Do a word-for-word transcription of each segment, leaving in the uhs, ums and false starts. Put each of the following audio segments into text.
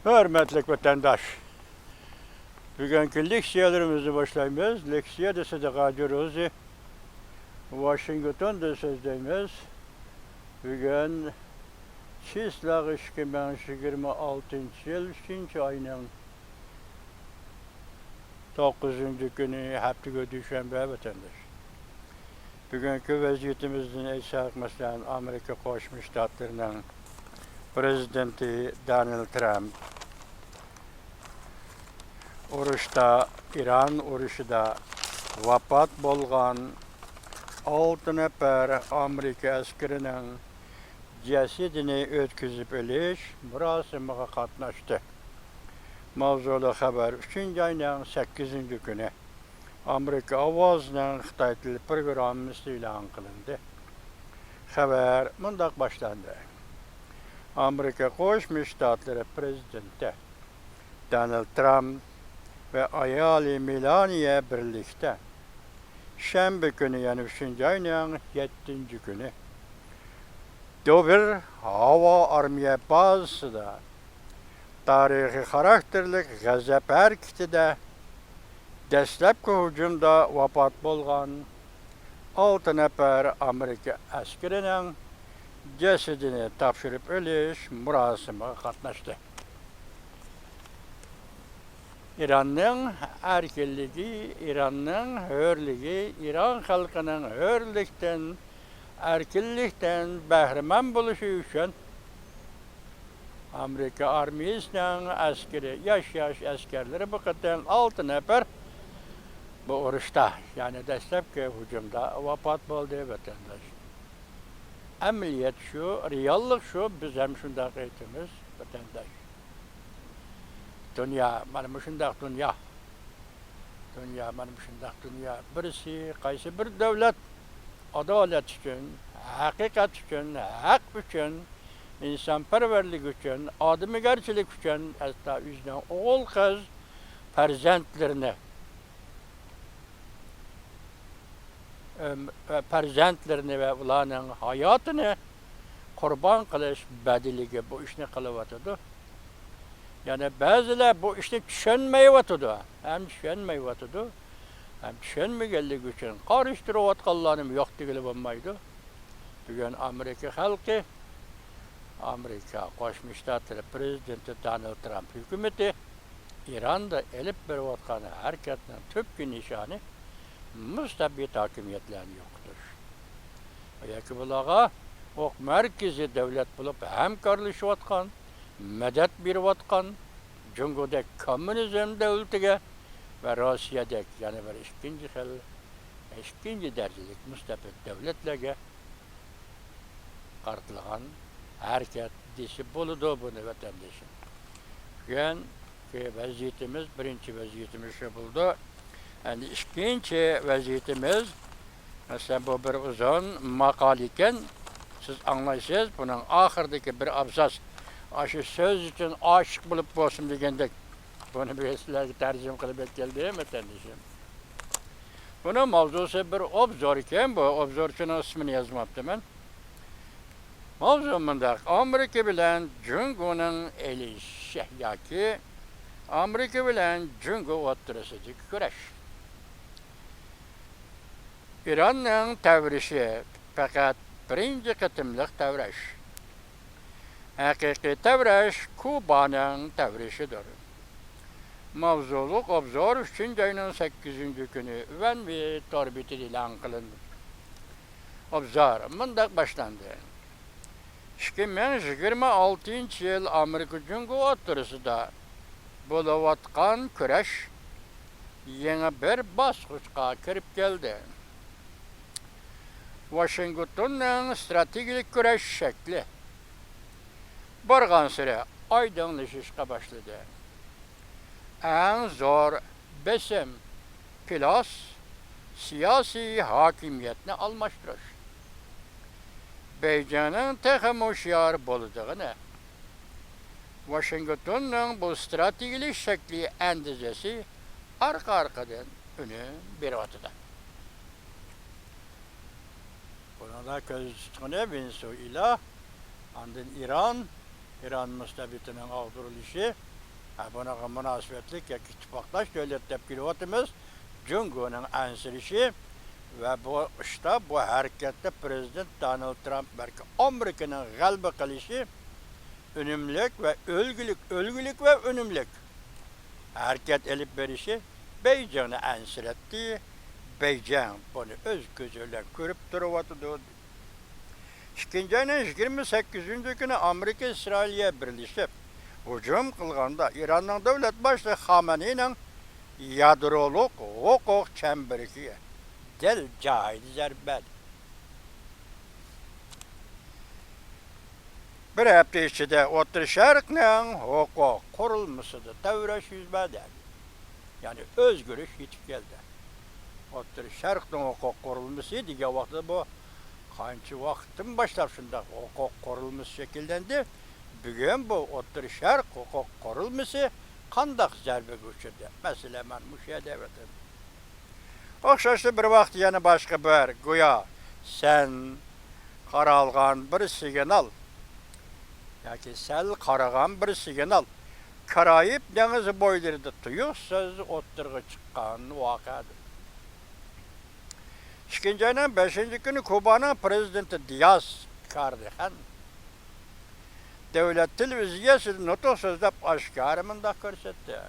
ھۆرمەتلىك ۋەتەنداش، بۈگۈنكى لېكسىيەلىرىمىزنى باشلايمىز. لېكسىيەدە سىدىق ھاجى روزى، ۋاشىنگتوندا سۆزلەيمىز. بۈگۈن چىسلاغ ئىككى مىڭ يىگىرمە ئالتىنچى يىل ئۈچىنچى ئاينىڭ توققۇزىنچى كۈنى، ھەپتىگۈ دۈشەنبە، ۋەتەنداش. بۈگۈنكى ۋەزىيىتىمىزدىن ئېيتساق، مەسىلەن، ئامېرىكا قوشما شتاتلىرىنىڭ پرېزىدېنتى دونالد ترامپ ئۇرۇشتا، ئىران ئۇرۇشىدا ۋاپات بولغان ئالتە نەپەر ئامېرىكا ئەسكىرىنىڭ جەسىتىنى ئۆتكۈزۈپ ئېلىش مۇراسىمىغا قاتناشتى. ماۋزۇلۇق خەۋەر ئۈچىنچى ئاينىڭ سەككىزىنچى كۈنى ئامېرىكا ئاۋازىنىڭ خىتاي تىلى پروگراممىسىدا ئېلان قىلىندى. خەۋەر مۇنداق باشلاندى. ئامېرىكا قوشما شتاتلىرى پرېزىدېنتى دونالد ترامپ ۋە ئايالى مېلانىيە بىرلىكتە شەنبە كۈنى، يەنى ئۈچىنچى ئاينىڭ يەتتىنچى كۈنى، دوۋېر ھاۋا ئارمىيە بازىسىدا تارىخىي خاراكتېرلىك غەزەپ ھەرىكىتىدە دەسلەپكى ھۇجۇمدا ۋاپات بولغان ئالتە نەپەر ئامېرىكا ئەسكىرىنىڭ جەسىتىنى تاپشۇرۇپ ئېلىش مۇراسىمىغا قاتناشتى. ئىراننىڭ ئەركىنلىكى، ئىراننىڭ ھۆرلۈكى، ئىران خەلقىنىڭ ھۆرلۈكتىن، ئەركىنلىكتىن بەھرىمەن بولۇشى ئۈچۈن ئامېرىكا ئارمىيىسىنىڭ ئەسكىرى، ياش-ياش ئەسكەرلىرى بۇ قېتىم ئالتە نەپەر بۇ ئۇرۇشتا، يەنى دەسلەپكى ھۇجۇمدا ۋاپات بولدى، ۋەتەنداش. ئەمەلىيەت شۇ، رېئاللىق شۇ، بىز ھەم شۇنداق ئېيتىمىز، ۋەتەنداش. دۇنيا مانا مۇشۇنداق دۇنيا. دۇنيا مانا مۇشۇنداق دۇنيا. بىرسى، قايسى بىر دۆلەت ئادالەت ئۈچۈن، ھەقىقەت ئۈچۈن، ھەق ئۈچۈن، ئىنسانپەرۋەرلىك ئۈچۈن، ئادىمىگەرچىلىك ئۈچۈن ھەتتا ئۆزىنىڭ ئوغۇل-قىز پەرزەنتلىرىنى، ئۆم-، پەرزەنتلىرىنى ۋە ئۇلارنىڭ ھاياتىنى قۇربان قىلىش بەدىلىگە بۇ ئىشنى قىلىۋاتىدۇ. يەنى بەزىلەر بۇ ئىشنى چۈشەنمەيۋاتىدۇ، ھەم چۈشەنمەيۋاتىدۇ، ھەم چۈشەنمىگەنلىكى ئۈچۈن قارشى تۇرۇۋاتقانلارنىمۇ يوق دېگىلى بولمايدۇ. بۈگۈن ئامېرىكا خەلقى، ئامېرىكا قوشما شتاتلىرى پرېزىدېنتى دونالد ترامپ ھۆكۈمىتى ئىراندا ئېلىپ بېرىۋاتقان ھەرىكەتنىڭ تۈپكى نىشانى مۇستەبىت ھاكىمىيەتلەرنى يوقىتىش. ياكى بۇلارغا ئوق مەركىزىي دۆلەت بولۇپ ھەمكارلىشىۋاتقان، مەدەت بېرىۋاتقان جۇڭگودەك كوممۇنىزم دۆلىتىگە ۋە روسىيەدەك يەنە بىر ئىككىنچى خىل، ئىككىنچى دەرىجىلىك مۇستەبىت دۆلەتلەرگە قارىتىلغان ھەرىكەت دېسە بولىدۇ بۇنى، ۋەتەندىشىم. بۈگۈنكى ۋەزىيىتىمىز، بىرىنچى ۋەزىيىتىمىز شۇ بولىدۇ. ئەمدى ئىككىنچى ۋەزىيىتىمىز، مەسىلەن، بۇ بىر ئۇزۇن ماقالە ئىكەن، سىز ئاڭلايسىز، بۇنىڭ ئاخىرىدىكى بىر ئابزاس، «ئاشۇ سۆز ئۈچۈن ئاشىق بولۇپ بولسۇن» دېگەندەك، بۇنى بۈگۈن سىلەرگە تەرجىمە قىلىپ ئەكەلدىم، ۋەتەندىشىم. بۇنىڭ ماۋزۇسى بىر ئوبزور ئىكەن، بۇ ئوبزورچىنىڭ ئىسمىنى يازماپتىمەن. ماۋزۇ مۇنداق: ئامېرىكا بىلەن جۇڭگونىڭ ئېلىشىشى ياكى ئامېرىكا بىلەن جۇڭگو ئوتتۇرىسىدىكى كۈرەش. ئىراننىڭ تەۋرىشى پەقەت بىرىنچى قېتىملىق تەۋرەش. ھەقىقىي تەۋرەش كۇبانىڭ تەۋرىشىدۇر. ماۋزۇلۇق ئوبزور ئۈچىنچى ئاينىڭ سەككىزىنچى كۈنى ۋەنۋى تور بېتىدە ئېلان قىلىندى. ئوبزور مۇنداق باشلاندى: ئىككى مىڭ يىگىرمە ئالتىنچى يىل ئامېرىكا جۇڭگو ئوتتۇرىسىدا بولۇۋاتقان كۈرەش يېڭى بىر باسقۇچقا كىرىپ كەلدى. ۋاشىنگتوننىڭ ئىستراتېگىيەلىك كۈرەش شەكلى بارغانسېرى ئايدىڭلىشىشقا باشلىدى. ئەڭ زور بېسىم، پىلاس، سىياسىي ھاكىمىيەتنى ئالماشتۇرۇش. بېيجىڭنىڭ تېخىمۇ ھوشيار بولىدىغىنى، ۋاشىنگتوننىڭ بۇ ئىستراتېگىيەلىك شەكلى ئەندىزىسى ئارقا-ئارقىدىن ئۈنۈم بېرىۋاتىدۇ. بۇنىڭدا كۆزدە تۇتقىنى ۋېنېسۇېلا، ئاندىن ئىران، ئىران مۇستەبىتىنىڭ ئاغدۇرۇلۇشى، بۇنىڭغا مۇناسىۋەتلىك ياكى ئىتتىپاقداش دۆلەت دەپ كېلىۋاتىمىز. جۇڭگونىڭ ئەنسىرىشى ۋە بۇ ئىشتا، بۇ ھەرىكەتتە پىرېزىدېنت دونالد ترامپ بەلكى ئامېرىكىنىڭ غەلىبە قىلىشى ئۈنۈملۈك ۋە ئۈلگىلىك، ئۈلگىلىك ۋە ئۈنۈملۈك ھەرىكەت ئېلىپ بېرىشى بېيجىڭنى ئەنسىرەتتى. بېيجىڭ بۇنى ئۆز كۆزى بىلەن كۆرۈپ تۇرۇۋاتىدۇ. ئىككىنچى ئاينىڭ يىگىرمە سەككىزىنچى كۈنى ئامېرىكا ئىسرائىلىيە بىرلىشىپ ھۇجۇم قىلغاندا، ئىراننىڭ دۆلەت باشلىقى خامەنىينىڭ يادرولۇق ھوقۇق چەمبىرىكىگە دەل جايىدا زەربە بەردى. بىر ھەپتە ئىچىدە ئوتتۇرا شەرقنىڭ ھوقۇق قۇرۇلمىسىدا تەۋرەش يۈز بەردى. يەنى ئۆزگىرىش يېتىپ كەلدى. ئوتتۇرا شەرقنىڭ ھوقۇق قۇرۇلمىسى دېگەن ۋاقىتتا، بۇ قانچە ۋاقىتتىن باشلاپ شۇنداق ھوقۇق قۇرۇلمىسى شەكىللەندى؟ بۈگۈن بۇ ئوتتۇرا شەرق ھوقۇق قۇرۇلمىسى قانداق زەربىگە ئۇچرىدى؟ مەسىلەن، مانا مۇشۇ يەردە ئەۋەتىلدى. ئوخشاشلا بىر ۋاقىتتا يەنە باشقا بىر، گويا سەن قارالغان بىر سىگنال ياكى سەل قارىغان بىر سىگنال كارايىب دېڭىزى بويلىرىدا تۇيۇقسىز ئوتتۇرىغا چىققان ۋەقەدۇر. ئىككىنچى ئاينىڭ بەشىنچى كۈنى كۇبانىڭ پىرېزىدېنتى دىياس كاردىخان دۆلەت تېلېۋىزىيەسىدە نۇتۇق سۆزلەپ، ئاشكارا مۇنداق كۆرسەتتى: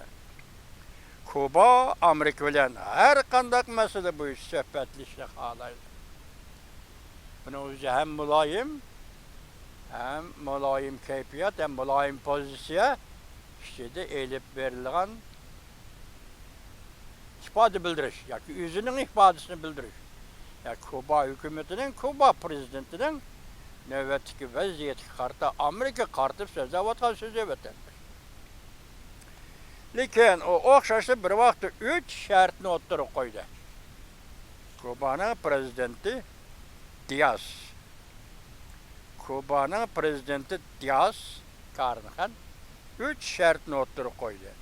كۇبا ئامېرىكا بىلەن ھەر قانداق مەسىلە بويىچە سۆھبەتلىشىشنى خالايدۇ. بۇنىڭ ئۆزى ھەم مۇلايىم، ھەم مۇلايىم كەيپىيات، ھەم مۇلايىم پوزىتسىيە ئىچىدە ئېلىپ بېرىلغان ئىپادە بىلدۈرۈش ياكى ئۆزىنىڭ ئىپادىسىنى بىلدۈرۈش. يا كۇبا ھۆكۈمىتىنىڭ، كۇبا پىرېزىدېنتىنىڭ نۆۋەتتىكى ۋەزىيەتكە قارىتا ئامېرىكىغا قارىتىپ سۆزلەۋاتقان سۆزى، ۋەتەنداش. لېكىن ئۇ ئوخشاشلا بىر ۋاقىتتا ئۈچ شەرتنى ئوتتۇرىغا قويدى. كۇبانىڭ پىرېزىدېنتى دىياس، كۇبانىڭ پىرېزىدېنتى دىياس كارنىخان ئۈچ شەرتنى ئوتتۇرىغا قويدى.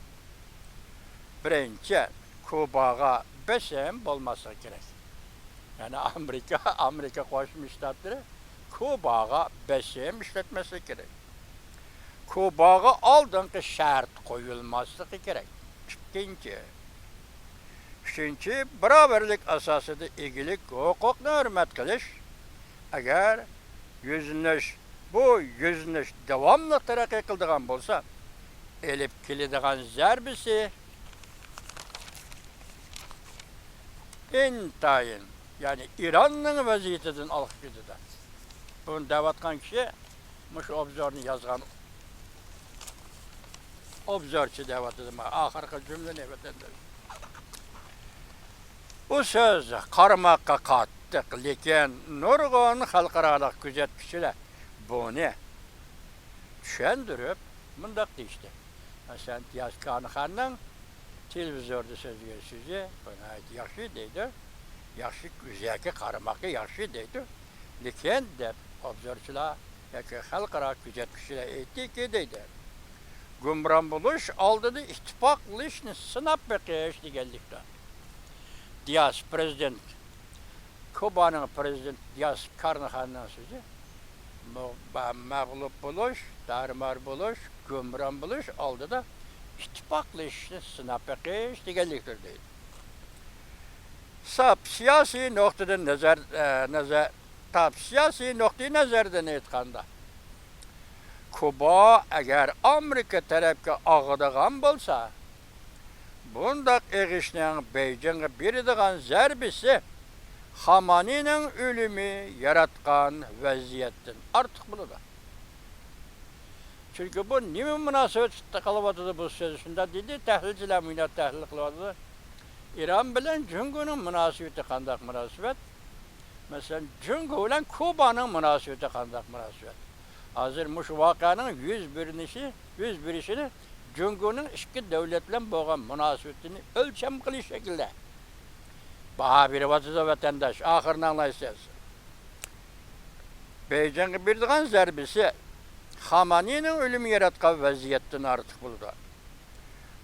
بىرىنچى، كۇباغا بېسىم بولماسلىقى كېرەك. يەنى ئامېرىكا، ئامېرىكا قوشما شتاتلىرى كۇباغا بېسىم ئىشلەتمەسلىكى كېرەك. كۇباغا ئالدىنقى شەرت قويۇلماسلىقى كېرەك. ئىككىنچى، ئۈچىنچى، باراۋەرلىك ئاساسىدا ئىگىلىك ھوقۇقنى ھۆرمەت قىلىش. ئەگەر يۈزلىنىش، بۇ يۈزلىنىش داۋاملىق تەرەققىي قىلىدىغان بولسا، ئېلىپ كېلىدىغان زەربىسى ئىنتايىن، يەنى ئىراننىڭ ۋەزىيىتىدىن ئالغا كېتىدۇ. بۇنى دەۋاتقان كىشى مۇشۇ ئوبزورنى يازغان ئوبزورچى دەۋاتىدۇ. مانا ئاخىرقى جۈملىنى ۋەتەنداش. بۇ سۆز قارىماققا قاتتىق، لېكىن نۇرغۇن خەلقئارالىق كۆزەتكۈچىلەر بۇنى چۈشەندۈرۈپ مۇنداق دېيىشتى. مەسىلەن، دىياس كانىخاننىڭ تېلېۋىزوردا سۆزلىگەن سۆزى، بۇ ناھايىتى ياخشى دەيدۇ. ياخشى، يۈزەكى قارىماققا ياخشى دەيدۇ. لېكىن، دەپ ئوبزورچىلار ياكى خەلقئارا كۆزەتكۈچىلەر ئېيتتىكى، دەيدۇ، گۇمران بولۇش ئالدىدا ئىتتىپاقلىشىشنى سىناپ بېقىش دېگەنلىكتۇر. دىياس پىرېزىدېنت، كۇبانىڭ پىرېزىدېنتى دىياس كارنىخاننىڭ سۆزى، مۇ-، مە-، مەغلۇپ بولۇش، تارمار بولۇش، گۇمران بولۇش ئالدىدا ئىتتىپاقلىشىشنى سىناپ بېقىش دېگەنلىكتۇر، دەيدۇ. ساپ سىياسىي نۇقتىدىن نەزەر، ئە، نەزەر، تاپ سىياسىي نۇقتىئى نەزەردىن ئېيتقاندا، كۇبا ئەگەر ئامېرىكا تەرەپكە ئاغىدىغان بولسا، بۇنداق ئېغىشنىڭ بېيجىڭغا بېرىدىغان زەربىسى خامانىنىڭ ئۆلۈمى ياراتقان ۋەزىيەتتىن ئارتۇق بولىدۇ. چۈنكى بۇ نېمە مۇناسىۋەتتە قېلىۋاتىدۇ بۇ سۆز؟ شۇنداق دېدى، تەھلىلچىلەر مۇنداق تەھلىل قىلىۋاتىدۇ. ئىران بىلەن جۇڭگونىڭ مۇناسىۋىتى قانداق مۇناسىۋەت؟ مەسىلەن، جۇڭگو بىلەن كۇبانىڭ مۇناسىۋىتى قانداق مۇناسىۋەت؟ ھازىر مۇشۇ ۋەقەنىڭ يۈز بېرىلىشى، يۈز بېرىشىنى جۇڭگونىڭ ئىككى دۆلەت بىلەن بولغان مۇناسىۋىتىنى ئۆلچەم قىلىش شەكلىدە باھا بېرىۋاتىدۇ، ۋەتەنداش. ئاخىرىنى ئاڭلايسىز. بېيجىڭغا بېرىدىغان زەربىسى خامانىنىڭ ئۆلۈمى ياراتقان ۋەزىيەتتىن ئارتۇق بولىدۇ.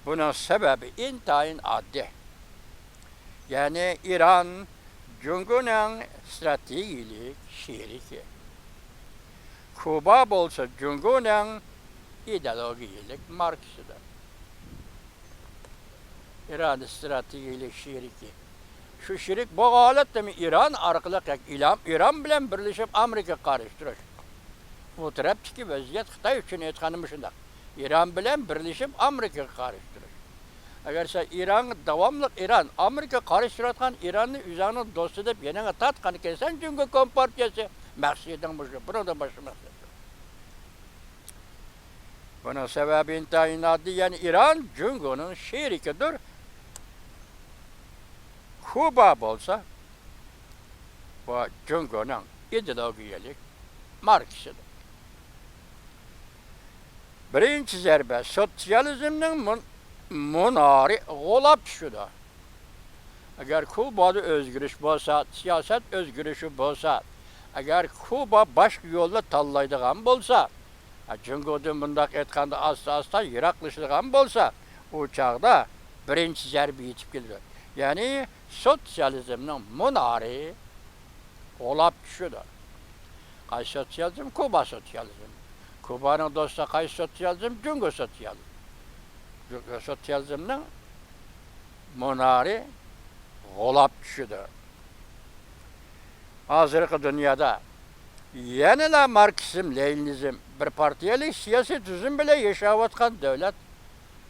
بۇنىڭ سەۋەبى ئىنتايىن ئاددىي. يەنى ئىران جۇڭگونىڭ ئىستراتېگىيىلىك شېرىكى. كۇبا بولسا جۇڭگونىڭ ئىدېئولوگىيىلىك ماركىسىدۇر. ئىران ئىستراتېگىيەلىك شېرىكى. شۇ شېرىك بولغان ھالەتتىمۇ ئىران ئارقىلىق ياكى ئىلام-، ئىران بىلەن بىرلىشىپ ئامېرىكىغا قارشى تۇرۇش. بۇ تەرەپتىكى ۋەزىيەت خىتاي ئۈچۈن ئېيتقاندا مۇشۇنداق. ئىران بىلەن بىرلىشىپ ئامېرىكىغا قارشى تۇرۇش. ئەگەر سەن ئىرانغا داۋاملىق ئىران، ئامېرىكىغا قارشى تۇرۇۋاتقان ئىراننى ئۆزۈڭنىڭ دوستى دەپ يېنىڭغا تارتقان ئىكەنسەن، جۇڭگو كومپارتىيەسى، مەقسىتىڭ مۇشۇ، بۇنىڭدىن باشقا مەقسەت يوق. بۇنىڭ سەۋەبى ئىنتايىن ئاددىي، يەنى ئىران جۇڭگونىڭ شېرىكىدۇر. كۇبا بولسا، بۇ جۇڭگونىڭ ئىدېئولوگىيەلىك ماركىسىدۇر. بىرىنچى زەربە سوتسىيالىزمنىڭ مۇن-، مۇنارى غۇلاپ چۈشىدۇ. ئەگەر كۇبادا ئۆزگىرىش بولسا، سىياسەت ئۆزگىرىشى بولسا، ئەگەر كۇبا باشقا يولنى تاللايدىغان بولسا، جۇڭگودىن مۇنداق ئېيتقاندا ئاستا-ئاستا يىراقلىشىدىغان بولسا، ئۇ چاغدا بىرىنچى زەربە يېتىپ كېلىدۇ. يەنى سوتسىيالىزمنىڭ مۇنارى غۇلاپ چۈشىدۇ. قايسى سوتسىيالىزم؟ كۇبا سوتسىيالىزمى. كۇبانىڭ دوستى قايسى سوتسىيالىزم؟ جۇڭگو سوتسىيالىزمى. جۇڭگو سوتسىيالىزمنىڭ مۇنارى غۇلاپ چۈشىدۇ. ھازىرقى دۇنيادا يەنىلا ماركسىزم، لېنىنىزم، بىر پارتىيەلىك سىياسىي تۈزۈم بىلەن ياشاۋاتقان دۆلەت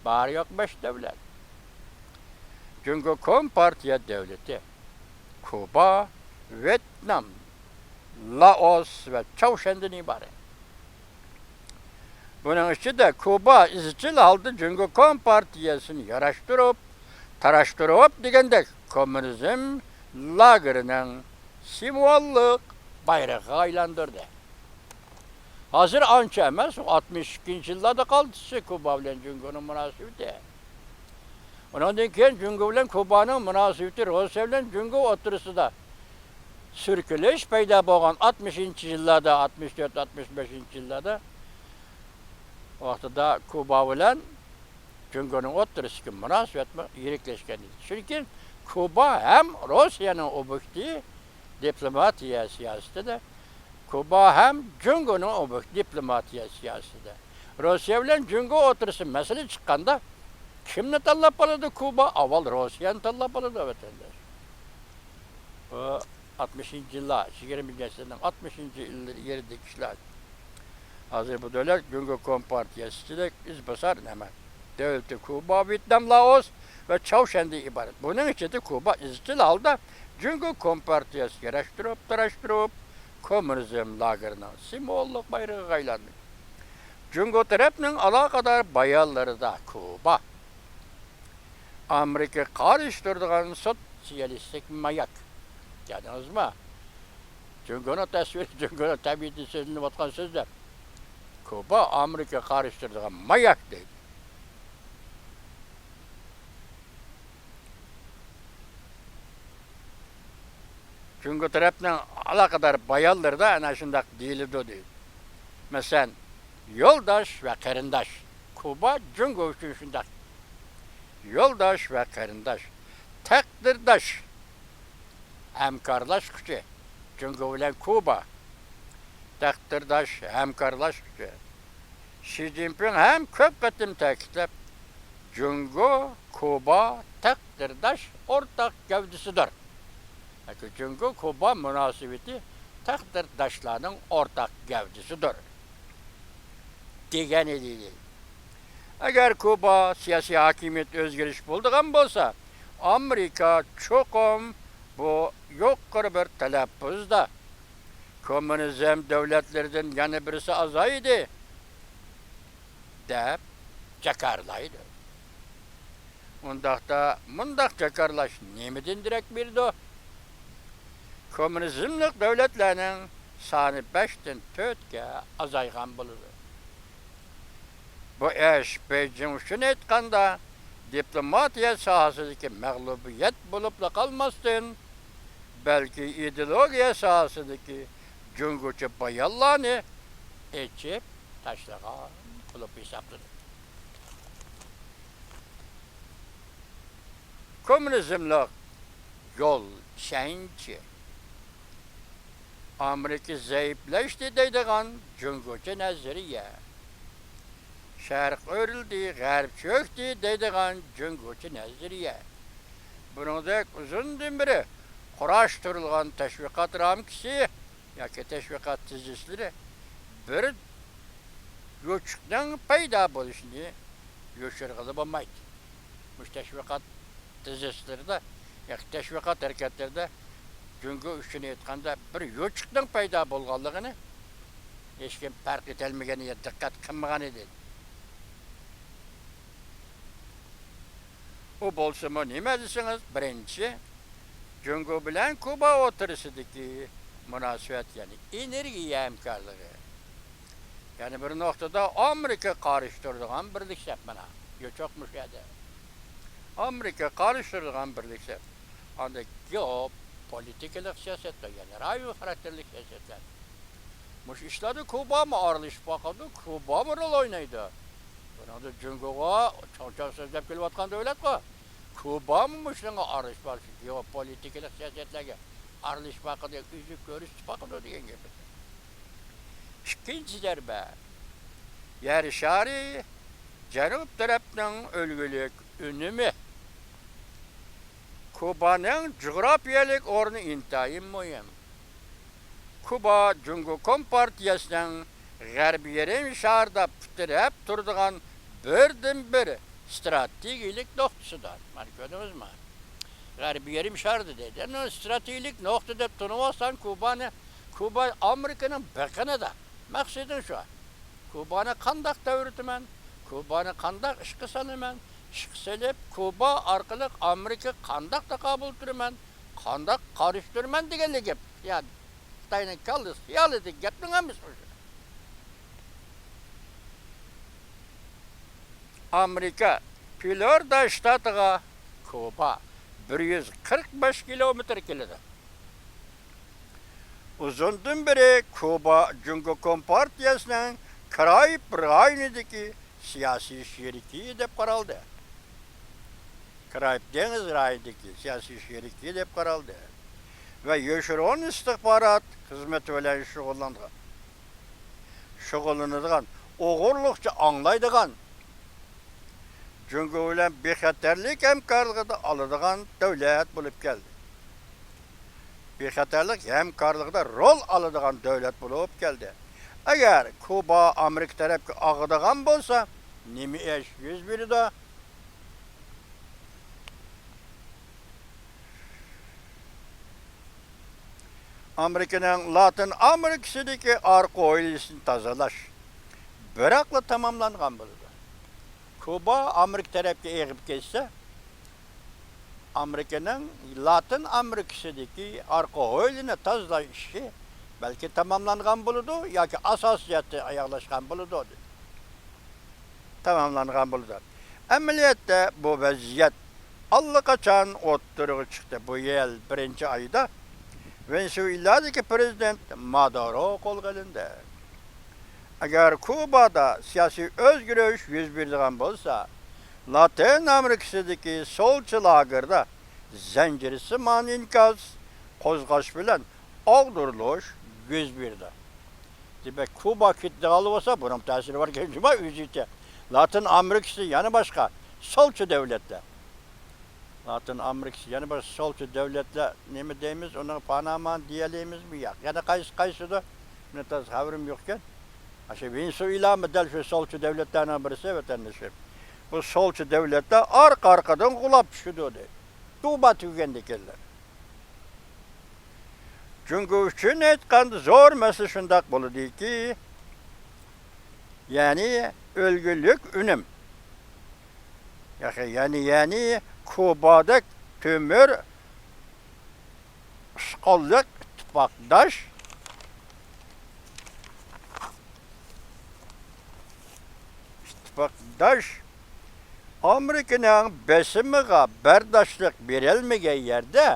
بار يوق بەش دۆلەت. جۇڭگو كومپارتىيە دۆلىتى كۇبا، ۋيېتنام، لائوس ۋە چاۋشيەندىن ئىبارەت. بۇنىڭ ئىچىدە كۇبا ئىزچىل ھالدا جۇڭگو كومپارتىيەسىنى ياراشتۇرۇپ، تاراشتۇرۇپ دېگەندەك كوممۇنىزم لاگېرىنىڭ سىمۋوللۇق بايرىقىغا ئايلاندۇردى. ھازىر ئانچە ئەمەس، ئاتمىش ئىككىنچى يىللاردا قالدى كۇبا بىلەن جۇڭگونىڭ مۇناسىۋىتى. ئۇنىڭدىن كېيىن جۇڭگو بىلەن كۇبانىڭ مۇناسىۋىتى، روسىيە بىلەن جۇڭگو ئوتتۇرىسىدا سۈركىلىش پەيدا بولغان ئاتمىشىنچى يىللاردا، ئاتمىش تۆت، ئاتمىش بەشىنچى يىللاردا ۋاقتىدا كۇبا بىلەن جۇڭگونىڭ ئوتتۇرىسىدىكى مۇناسىۋەتمۇ يىرىكلەشكەن ئىدى. چۈنكى كۇبا ھەم روسىيەنىڭ ئوبيېكتى دىپلوماتىيە سىياسىتىدە، كۇبا ھەم جۇڭگونىڭ ئوبيېكتى دىپلوماتىيە سىياسىتىدە. روسىيە بىلەن جۇڭگو ئوتتۇرىسىدا مەسىلە چىققاندا، كىمنى تاللاپ ئالىدۇ كۇبا؟ ئاۋۋال روسىيەنى تاللاپ ئالىدۇ، ۋەتەنداش. بۇ ئاتمىشىنچى يىللار، يىگىرمىنچى ئەسىرنىڭ ئاتمىشىنچى يىللىرى يېرىدىكى ئىشلار. ھازىر بۇ دۆلەت جۇڭگو كومپارتىيەسى ئىچىدە ئىزباسار نەمە دۆلىتى كۇبا، ۋيېتنام، لائوس ۋە چاۋشيەندىن ئىبارەت. بۇنىڭ ئىچىدە كۇبا ئىزچىل ھالدا جۇڭگو كومپارتىيەسىگە ياراشتۇرۇپ، تاراشتۇرۇپ، كوممۇنىزم لاگېرىنىڭ سىمۋوللۇق بايرىقىغا ئايلاندى. جۇڭگو تەرەپنىڭ ئالاقىدار بايانلىرىدا كۇبا ئامېرىكىغا قارشى تۇرىدىغان سوتسىيالىستىك ماياك. كۆردىڭىزمۇ؟ جۇڭگونىڭ تەسۋىرى، جۇڭگونىڭ تەبىئىتىدە سۆزلىنىۋاتقان سۆزلەر. كۇبا ئامېرىكىغا قارشى تۇرىدىغان ماياك دەيدۇ. جۇڭگو تەرەپنىڭ ئالاقىدار بايانلىرىدا ئەنە شۇنداق دېيىلىدۇ دەيدۇ. مەسىلەن، يولداش ۋە قېرىنداش. كۇبا جۇڭگو ئۈچۈن شۇنداق. يولداش ۋە قېرىنداش. تەقدىرداش. ھەمكارلاشقۇچى. جۇڭگو بىلەن كۇبا. تەقدىرداش، ھەمكارلاشقۇچى. شى جىنپىڭ ھەم كۆپ قېتىم تەكىتلەپ، جۇڭگو، كۇبا تەقدىرداش ئورتاق گەۋدىسىدۇر. ياكى جۇڭگو، كۇبا مۇناسىۋىتى تەقدىرداشلارنىڭ ئورتاق گەۋدىسىدۇر، دېگەن ئىدى. ئەگەر كۇبا سىياسىي ھاكىمىيەت ئۆزگىرىش بولىدىغان بولسا، ئامېرىكا چوقۇم بۇ يۇقىرى بىر تەلەپپۇزدا كوممۇنىزم دۆلەتلىرىدىن يەنە بىرسى ئازايدى، دەپ جاكارلايدۇ. ئۇنداقتا مۇنداق جاكارلاش نېمىدىن دېرەك بېرىدۇ؟ كوممۇنىزملىق دۆلەتلەرنىڭ سانى بەشتىن تۆتكە ئازايغان بولىدۇ. بۇ ئىش بېيجىڭ ئۈچۈن ئېيتقاندا، دىپلوماتىيە ساھەسىدىكى مەغلۇبىيەت بولۇپلا قالماستىن، بەلكى ئىدېئولوگىيە ساھەسىدىكى جۇڭگوچە بايانلارنى ئېچىپ تاشلىغان بولۇپ ھېسابلىنىدۇ. كوممۇنىزملىق يول چەنچى. ئامېرىكا زەئىپلەشتى دەيدىغان جۇڭگوچە نەزەرىيە. شەرق ئۆرۈلدى، غەرب چۆكتى دەيدىغان جۇڭگوچە نەزەرىيە. بۇنىڭدەك ئۇزۇندىن بېرى قۇراشتۇرۇلغان تەشۋىقات رامكىسى ياكى تەشۋىقات تېزىسلىرى بىر يوچۇقنىڭ پەيدا بولۇشىنى يوشۇرغىلى بولمايدۇ. مۇشۇ تەشۋىقات تېزىسلىرىدا ياكى تەشۋىقات ھەرىكەتلىرىدە جۇڭگو ئۈچۈن ئېيتقاندا بىر يوچۇقنىڭ پەيدا بولغانلىقىنى ھېچكىم پەرق ئېتەلمىگەن يا دىققەت قىلمىغان ئىدى. ئۇ بولسىمۇ نېمە دېسىڭىز، بىرىنچى، جۇڭگو بىلەن كۇبا ئوتتۇرىسىدىكى مۇناسىۋەت، يەنى ئېنېرگىيە ھەمكارلىقى. يەنە بىر نۇقتىدا ئامېرىكا قارشى تۇرىدىغان بىرلىك سەپ مانا. يوچۇق مۇشۇ يەردە. ئامېرىكا قارشى تۇرىدىغان بىرلىك سەپ. ئاندىن گېئوپولىتىكىلىق سىياسەتلەر، يەنى رايون خاراكتېرلىك سىياسەتلەر. مۇشۇ ئىشلاردا كۇبامۇ ئارىلىشىپ باقىدۇ، كۇبامۇ رول ئوينايدۇ. بۇنىڭدا جۇڭگوغا چوڭ-چوڭ سۆزلەپ كېلىۋاتقان دۆلەتقۇ. كۇبامۇ مۇشۇنىڭغا ئارىلىشىپ باقىدۇ، گېئوپولىتىكىلىق سىياسەتلەرگە ئارىلىشىپ باقىدۇ، ئۈزۈك كۆرسىتىپ باقىدۇ دېگەن گەپ. ئىككىنچى زەربە. يەر شارى جەنۇب تەرەپنىڭ ئۈلگىلىك ئۈنۈمى. كۇبانىڭ جۇغراپىيەلىك ئورنى ئىنتايىن مۇھىم. كۇبا جۇڭگو كومپارتىيەسىنىڭ غەربىي يېرىم شاردا پۇت تىرەپ تۇرىدىغان بىردىنبىر ئىستراتېگىيەلىك نۇقتىسىدۇر. مانا كۆردىڭىزمۇ؟ غەربىي يېرىم شاردا دەيدۇ. ئەنە ئۇ ئىستراتېگىيەلىك نۇقتا دەپ تونۇۋالساڭ كۇبانى، كۇبا ئامېرىكىنىڭ بېقىنىدا. مەقسىتىڭ شۇ. كۇبانى قانداق تەۋرىتىمەن؟ كۇبانى قانداق ئىشقا سالىمەن؟ ئىشقا سېلىپ، كۇبا ئارقىلىق ئامېرىكىغا قانداق تاقابىل تۇرىمەن؟ قانداق قارشى تۇرىمەن دېگەنلا گەپ. يا، خىتاينىڭ كاللىسى خىيالىدىكى گەپنىڭ ھەممىسى مۇشۇ. ئامېرىكا فلورىدا شتاتىغا كۇبا بىر يۈز قىرىق بەش كىلومېتىر كېلىدۇ. ئۇزۇندىن بېرى كۇبا جۇڭگو كومپارتىيەسىنىڭ كارايىب رايونىدىكى سىياسىي شېرىكى دەپ قارالدى. كارايىب دېڭىز رايونىدىكى سىياسىي شېرىكى دەپ قارالدى ۋە يوشۇرۇن ئىستىخبارات خىزمىتى بىلەن شۇغۇللانغان، شۇغۇللىنىدىغان، ئوغرىلىقچە ئاڭلايدىغان، جۇڭگو بىلەن بىخەتەرلىك ھەمكارلىقىدا ئالىدىغان دۆلەت بولۇپ كەلدى. بىخەتەرلىك ھەمكارلىقىدا رول ئالىدىغان دۆلەت بولۇپ كەلدى. ئەگەر كۇبا ئامېرىكا تەرەپكە ئاغىدىغان بولسا، نېمە ئىش يۈز بېرىدۇ؟ ئامېرىكىنىڭ لاتىن ئامېرىكىسىدىكى ئارقا ھويلىسىنى تازىلاش بىراقلا تاماملانغان بولىدۇ. كۇبا ئامېرىكا تەرەپكە ئېغىپ كەتسە، ئامېرىكىنىڭ لاتىن ئامېرىكىسىدىكى ئارقا ھويلىنى تازىلاش ئىشى بەلكى تاماملانغان بولىدۇ ياكى ئاساسىي جەھەتتە ئاياغلاشقان بولىدۇ. تاماملانغان بولىدۇ. ئەمەلىيەتتە بۇ ۋەزىيەت ئاللىقاچان ئوتتۇرىغا چىقتى. بۇ يىل بىرىنچى ئايدا ۋېنېسۇېلادىكى پىرېزىدېنت مادۇرو قولغا ئېلىندى. ئەگەر كۇبادا سىياسىي ئۆزگىرىش يۈز بېرىدىغان بولسا، لاتىن ئامېرىكىسىدىكى سولچى لاگېردا زەنجىرسىمان ئىنكاس قوزغاش بىلەن ئاغدۇرۇلۇش يۈز بېرىدۇ. دېمەك، كۇبا كېتىدىغانلا بولسا، بۇنىڭ تەسىرى باركەن جۇما ئۆزىچە. لاتىن ئامېرىكىسى يەنە باشقا، سولچى دۆلەتلەر. لاتىن ئامېرىكىسى يەنە بىر سولچى دۆلەتلەر نېمە دەيمىز، ئۇنىڭ پاناما دېيەلەيمىزمۇ، ياق، يەنە قايسى، قايسىدۇر؟ مېنىڭ تازا خەۋىرىم يوقكەن. ئاشۇ ۋېنېسۇېلامۇ دەل شۇ سولچى دۆلەتلەرنىڭ بىرسى، ۋەتەندىشىم. بۇ سولچى دۆلەتلەر ئارقا-ئارقىدىن غۇلاپ چۈشىدۇ، دەيدۇ. كۇبا تۈگىگەندىن كېيىنلا. جۇڭگو ئۈچۈن ئېيتقاندا زور مەسىلە شۇنداق بولىدۇكى، يەنى ئۈلگىلىك ئۈنۈم. يەنى، يەنى كۇبادەك تۆمۈر ئۇسقۇنلۇق ئىتتىپاقداش، ئىتتىپاقداش ئامېرىكىنىڭ بېسىمىغا بەرداشلىق بېرەلمىگەن يەردە،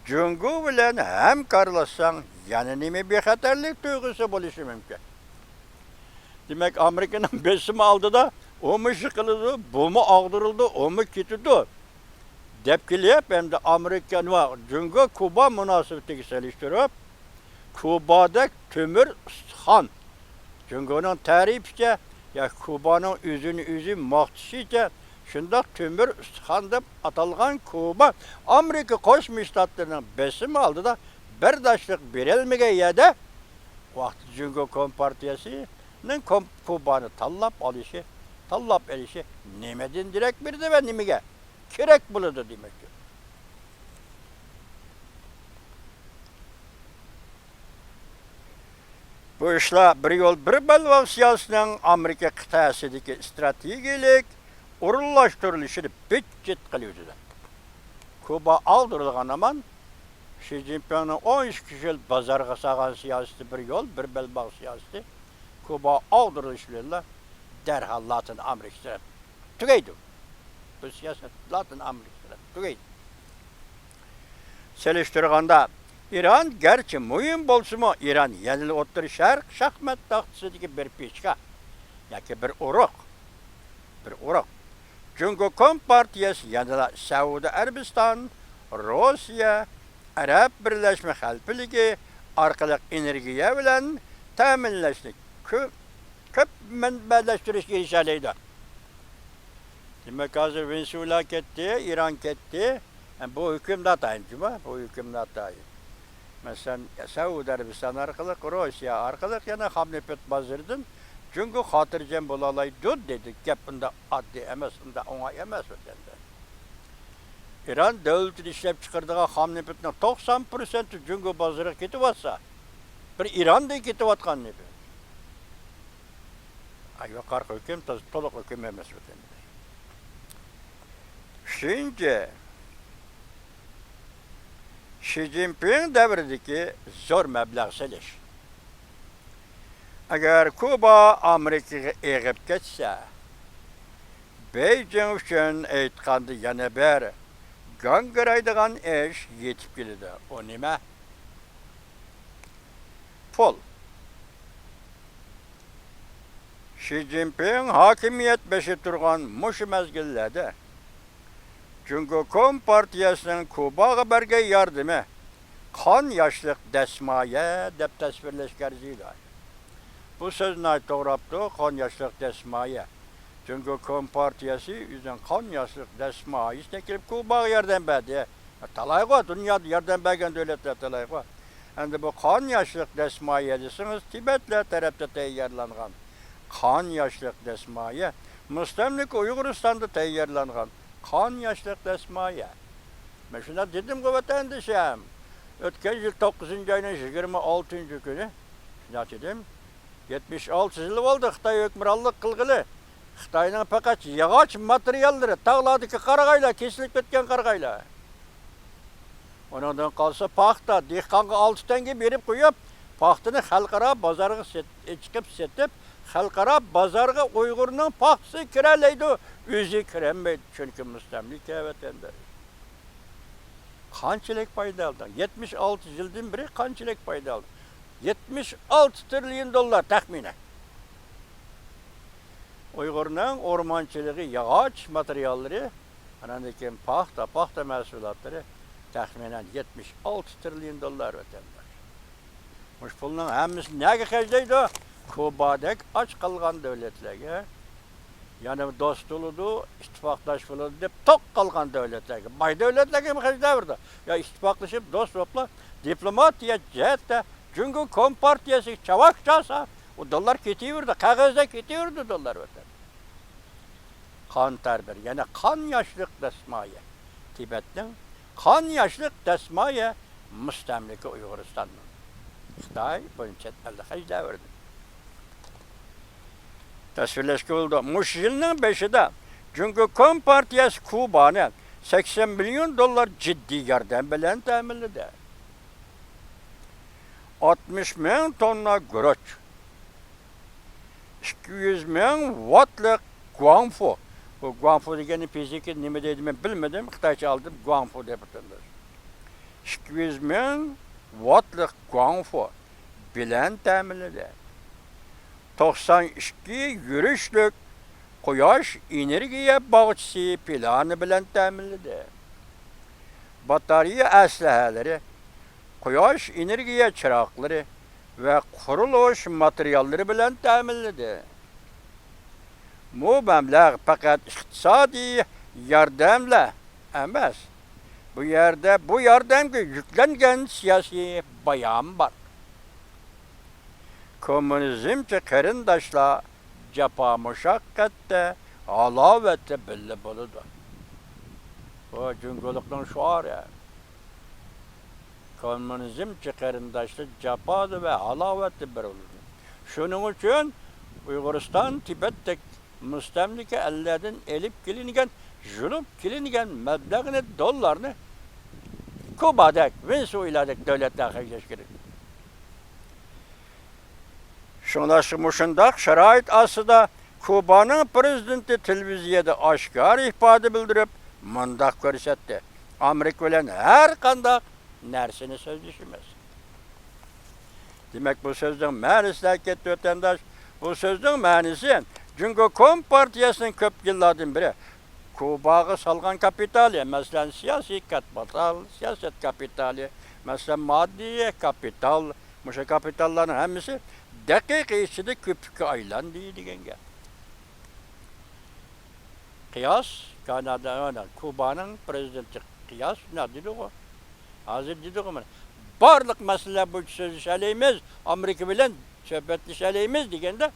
جۇڭگو بىلەن ھەمكارلاشساڭ، يەنە نېمە بىخەتەرلىك تۇيغۇسى بولۇشى مۇمكىن؟ دېمەك، ئامېرىكىنىڭ بېسىمى ئالدىدا ئۇمۇ يىقىلىدۇ، بۇمۇ ئاغدۇرۇلىدۇ، ئۇمۇ كېتىدۇ دەپ كېلىپ، ئەمدى ئامېرىكا، نېمە، جۇڭگو كۇبا مۇناسىۋىتىگە سېلىشتۇرۇپ، كۇبادەك تۆمۈر ئۇستىخان، جۇڭگونىڭ تەرىپىچە يا كۇبانىڭ ئۆزىنى ئۆزى ماختىشىچە، شۇنداق تۆمۈر ئۇستىخان دەپ ئاتالغان كۇبا ئامېرىكا قوشما شتاتلىرىنىڭ بېسىمى ئالدىدا بەرداشلىق بېرەلمىگەن يەردە، ۋاقتى جۇڭگو كومپارتىيەسىنىڭ كوم-، كۇبانى تاللاپ ئالىشى، تاللاپ ئېلىشى نېمىدىن دېرەك بېرىدۇ ۋە نېمىگە كېرەك بولىدۇ دېمەكچى. بۇ ئىشلار بىر يول، بىر بەلباغ سىياسىتىنىڭ ئامېرىكا قىتئەسىدىكى ئىستراتېگىيەلىك ئورۇنلاشتۇرۇلۇشىنى بىت-چىت قىلىۋېتىدۇ. كۇبا ئاغدۇرۇلغان ھامان، شى جىنپىڭنىڭ ئون ئىككى يىل بازارغا سالغان سىياسىتى، بىر يول، بىر بەلباغ سىياسىتى، كۇبا ئاغدۇرۇلۇشى بىلەنلا دەرھال لاتىن ئامېرىكىسى تۈگەيدۇ. بۇ سىياسەت لاتىن ئامېرىكىسى تۈگەيدۇ. سېلىشتۇرغاندا، ئىران گەرچە مۇھىم بولسىمۇ، ئىران يەنىلا ئوتتۇرا شەرق شاھمات تاختىسىدىكى بىر پىچكا ياكى بىر ئۇرۇق. بىر ئۇرۇق. جۇڭگو كومپارتىيەسى يەنىلا سەئۇدى ئەرەبىستان، روسىيە، ئەرەب بىرلەشمە خەلىپىلىكى ئارقىلىق ئېنېرگىيە بىلەن تەمىنلەشنى كۆ-، كۆپ مەنبەلەشتۈرۈشكە ئېرىشەلەيدۇ. دېمەك، ھازىر ۋېنېزۇېلا كەتتى، ئىران كەتتى. بۇ ھۆكۈم ناتايىن جۇما، بۇ ھۆكۈم ناتايىن. مەسىلەن، سەئۇدى ئەرەبىستان ئارقىلىق، روسىيە ئارقىلىق يەنە خام نېفىت بازىرىدىن جۇڭگو خاتىرجەم بولالايدۇ دېدى. گەپ ئۇنداق ئاددىي ئەمەس، ئۇنداق ئوڭاي ئەمەس ۋەتەندە. ئىران دۆلىتىدە ئىشلەپچىقىرىدىغان خام نېفىتنىڭ توقسان پىرسەنتى جۇڭگو بازىرىغا كېتىۋاتسا، بىر ئىراندىن كېتىۋاتقان نېفىت. ئا، يۇقىرىقى ھۆكۈم تازا تولۇق ھۆكۈم ئەمەس ۋەتەندە. ئۈچىنچى، شى جىنپىڭ دەۋرىدىكى زور مەبلەغ سېلىش. ئەگەر كۇبا ئامېرىكىغا ئېغىپ كەتسە، بېيجىڭ ئۈچۈن ئېيتقاندا يەنە بىر گاڭگىرايدىغان ئىش يېتىپ كېلىدۇ. ئۇ نېمە؟ پۇل. شى جىنپىڭ ھاكىمىيەت بېشىدا تۇرغان مۇشۇ مەزگىللەردە جۇڭگو كومپارتىيەسىنىڭ كۇباغا بەرگەن ياردىمى قان ياشلىق دەسمايە دەپ تەسۋىرلەشكە ئەرزىيدۇ. بۇ سۆز ناھايىتى توغرا بوپتۇ، قان ياشلىق دەسمايە. جۇڭگو كومپارتىيەسى ئۆزىنىڭ قان ياشلىق دەسمايىسىنى ئەكىلىپ كۇباغا ياردەم بەردى. تالايغۇ، دۇنيادا ياردەم بەرگەن دۆلەتلەر تالايغۇ. ئەمدى بۇ قان ياشلىق دەسمايە دېسىڭىز، تىبەتلەر تەرەپتە تەييارلانغان قان ياشلىق دەسمايە، مۇستەملىكە ئۇيغۇرىستاندا تەييارلانغان قان ياشلىق دەسمايە. مەن شۇنداق دېدىمغۇ، ۋەتەندىشىم. ئۆتكەن يىل توققۇزىنچى ئاينىڭ يىگىرمە ئالتىنچى كۈنى شۇنداق دېدىم. يەتمىش ئالتە يىل بولدى خىتاي ھۆكۈمرانلىق قىلغىلى. خىتاينىڭ پەقەت ياغاچ ماتېرىياللىرى، تاغلاردىكى قارىغايلار، كېسىلىپ كەتكەن قارىغايلار. ئۇنىڭدىن قالسا پاختا، دېھقانغا ئالتە تەڭگە بېرىپ قويۇپ، پاختىنى خەلقئارا بازارغا سېت-، چىقىپ سېتىپ، خەلقئارا بازارغا ئۇيغۇرنىڭ پاختىسى كىرەلەيدۇ، ئۆزى كىرەلمەيدۇ، چۈنكى مۇستەملىكە ۋەتەندە. قانچىلىك پايدا ئالدىڭ؟ يەتمىش ئالتە يىلدىن بېرى قانچىلىك پايدا ئالدىڭ؟ يەتمىش ئالتە تىرىليون دوللار تەخمىنەن. ئۇيغۇرنىڭ ئورمانچىلىقى، ياغاچ ماتېرىياللىرى، ئاندىن كېيىن پاختا، پاختا مەھسۇلاتلىرى تەخمىنەن يەتمىش ئالتە تىرىليون دوللار ۋەتەندە. مۇشۇ پۇلنىڭ ھەممىسىنى نەگە خەجلەيدۇ؟ كۇبادەك ئاچ قالغان دۆلەتلەرگە، يەنە دوست بولىدۇ، ئىتتىپاقداش بولىدۇ دەپ توق قالغان دۆلەتلەرگە، باي دۆلەتلەرگە خەجلەۋېرىدۇ. يا ئىتتىپاقلىشىپ، دوست بولۇپلا، دىپلوماتىيە جەھەتتە جۇڭگو كومپارتىيەسىگە چاۋاك چالسا، ئۇ دوللار كېتىۋېرىدۇ، قەغەزدە كېتىۋېرىدۇ دوللار ۋەتەن. قان تەر بېرىدۇ، يەنە قان ياشلىق دەسمايە. تىبەتنىڭ قان ياشلىق دەسمايە مۇستەملىكە ئۇيغۇرىستاننىڭ. خىتاي بۇنى چەت ئەلدە خەجلەۋەردى. تەسۋىرلەشكە بولىدۇ. مۇشۇ يىلنىڭ بېشىدا جۇڭگو كومپارتىيەسى كۇبانى سەكسەن مىليون دوللار جىددىي ياردەم بىلەن تەمىنلىدى. ئاتمىش مىڭ توننا گۈرۈچ، ئىككى يۈز مىڭ ۋاتلىق گۇاڭفۇ. بۇ گۇاڭفۇ دېگەننى فىزىكا نېمە دەيدۇ، مەن بىلمىدىم. خىتايچە ئالدىم، گۇاڭفۇ دەپ ئاتىلىدۇ. ئىككى يۈز مىڭ ۋاتلىق گۇاڭفۇ بىلەن تەمىنلىدى. توقسان ئىككى يۈرۈشلۈك قۇياش ئېنېرگىيە باغچىسى پىلانى بىلەن تەمىنلىدى. باتارېيە ئەسلىھەلىرى، قۇياش ئېنېرگىيە چىراغلىرى ۋە قۇرۇلۇش ماتېرىياللىرى بىلەن تەمىنلىدى. بۇ مەبلەغ پەقەت ئىقتىسادىي ياردەملا ئەمەس. بۇ يەردە بۇ ياردەمگە يۈكلەنگەن سىياسىي بايان بار. كوممۇنىزمچى قېرىنداشلار جاپا مۇشەققەتتە، ھالاۋەتتە بىللە بولىدۇ. بۇ جۇڭگولۇقنىڭ شوئارى. كوممۇنىزمچى قېرىنداشلار جاپادا ۋە ھالاۋەتتە بىر بولىدۇ. شۇنىڭ ئۈچۈن ئۇيغۇرىستان، تىبەتتەك مۇستەملىكە ئەللەردىن ئېلىپ كېلىنگەن، يۇلۇپ كېلىنگەن مەبلەغنى، دوللارنى كۇبادەك، ۋېنېسۇېلادەك دۆلەتلەرگە خەجلەش كېرەك. شۇڭلاشقا مۇشۇنداق شارائىت ئاستىدا كۇبانىڭ پىرېزىدېنتى تېلېۋىزىيەدە ئاشكارا ئىپادە بىلدۈرۈپ مۇنداق كۆرسەتتى: ئامېرىكا بىلەن ھەر قانداق نەرسىنى سۆزلىشىمىز. دېمەك، بۇ سۆزنىڭ مەنىسى كەتتى، ۋەتەنداش. بۇ سۆزنىڭ مەنىسى جۇڭگو كومپارتىيەسىنىڭ كۆپ يىللاردىن بېرى كۇباغا سالغان كاپىتالى، مەسىلەن، سىياسىي كاپىتال، سىياسەت كاپىتالى، مەسىلەن، ماددىي كاپىتال، مۇشۇ كاپىتاللارنىڭ ھەممىسى دەقىقە ئىچىدە كۆپۈككە ئايلاندى دېگەن گەپ. قىياس، كانادا، كۇبانىڭ پىرېزىدېنتى قىياس شۇنداق دېدىغۇ. ھازىر دېدىغۇ، مانا، بارلىق مەسىلىلەر بويىچە سۆزلىشەلەيمىز، ئامېرىكا بىلەن سۆھبەتلىشەلەيمىز دېگەندە،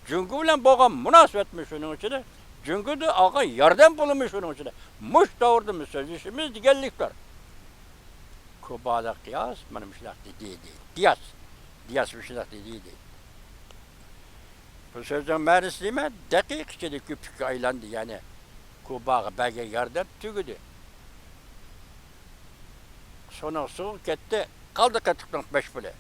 جۇڭگو بىلەن بولغان مۇناسىۋەتمۇ شۇنىڭ ئىچىدە، جۇڭگودىن ئالغان ياردەم پۇلىمۇ شۇنىڭ ئىچىدە، مۇشۇ توغرىدىمۇ سۆزلىشىمىز دېگەنلىكتۇر. كۇبادا قىياس مانا مۇشۇنداق دېدى، دېدى. دىياس، دىياس مۇشۇنداق دېدى، دېدى. بۇ سۆزنىڭ مەنىسى نېمە؟ دەقىقە ئىچىدە كۆپۈككە ئايلاندى، يەنى كۇباغا بەرگەن ياردەم تۈگىدى. سۇنىڭ سۇغا كەتتى، قالدى قېتىقنىڭ بەش پۇلى.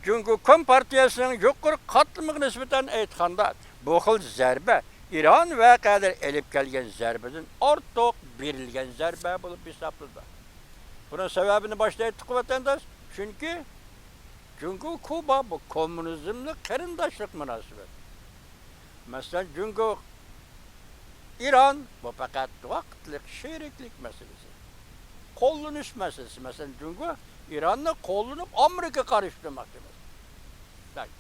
جۇڭگو كومپارتىيەسىنىڭ يۇقىرى قاتلىمىغا نىسبەتەن ئېيتقاندا، بۇ خىل زەربە ئىران ۋەقەلىرى ئېلىپ كەلگەن زەربىدىن ئارتۇق بېرىلگەن زەربە بولۇپ ھېسابلىنىدۇ. بۇنىڭ سەۋەبىنى باشتا ئېيتتۇق، ۋەتەنداش. چۈنكى جۇڭگو كۇبا بۇ كوممۇنىزملىق قېرىنداشلىق مۇناسىۋەت. مەسىلەن، جۇڭگو ئىران بۇ پەقەت ۋاقىتلىق شېرىكلىك مەسىلىسى. قوللىنىش مەسىلىسى. مەسىلەن، جۇڭگو ئىراننى قوللىنىپ ئامېرىكىغا قارشى تۇرماقچى ئەمەس. بەك.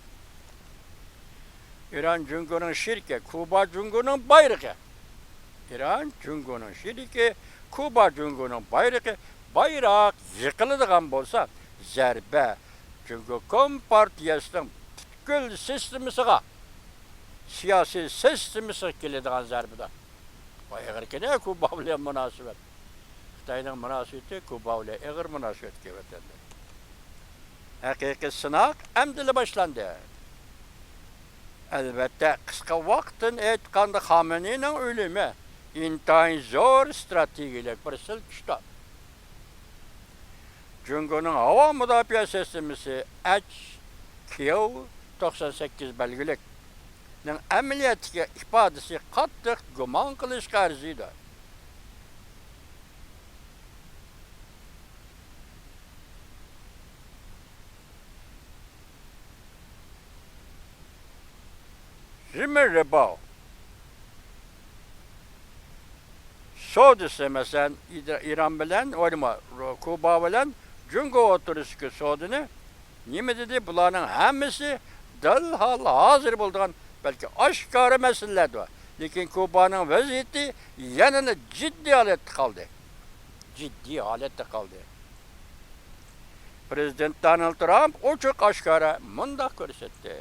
ئىران جۇڭگونىڭ شېرىكى، كۇبا جۇڭگونىڭ بايرىقى. ئىران جۇڭگونىڭ شېرىكى، كۇبا جۇڭگونىڭ بايرىقى. بايراق يىقىلىدىغان بولسا، زەربە جۇڭگو كومپارتىيەسىنىڭ پۈتكۈل سىستېمىسىغا، سىياسىي سىستېمىسىغا كېلىدىغان زەربىدۇر. بۇ ئېغىركىنى كۇبا بىلەن مۇناسىۋەت. خىتاينىڭ مۇناسىۋىتى كۇبا بىلەن ئېغىر مۇناسىۋەتكە ئۆتەلدى. ھەقىقىي سىناق ئەمدىلا باشلاندى. ئەلۋەتتە، قىسقا ۋاقىتتىن ئېيتقاندا، خامېنېينىڭ ئۆلۈمى ئىنتايىن زور ئىستراتېگىيەلىك بىر سىلكىشتۇر. جۇڭگونىڭ ھاۋا مۇداپىئە سىستېمىسى ئەچ كيۇ توقسان سەككىز بەلگىلىك نىڭ ئەمەلىيەتتىكى ئىپادىسى قاتتىق گۇمان قىلىشقا ئەرزىيدۇ. ژىمىرىباۋ سودىسى، مەسىلەن، ئىد-، ئىران بىلەن، ئويلىما، كۇبا بىلەن جۇڭگو ئوتتۇرىسىدىكى سودىنى نېمە دېدى؟ بۇلارنىڭ ھەممىسى دەرھال ھازىر بولىدىغان، بەلكى ئاشكارا مەسىلىلەردۇر. لېكىن كۇبانىڭ ۋەزىيىتى يەنىلا جىددىي ھالەتتە قالدى. جىددىي ھالەتتە قالدى. پىرېزىدېنت دونالد ترامپ ئوچۇق ئاشكارا مۇنداق كۆرسەتتى: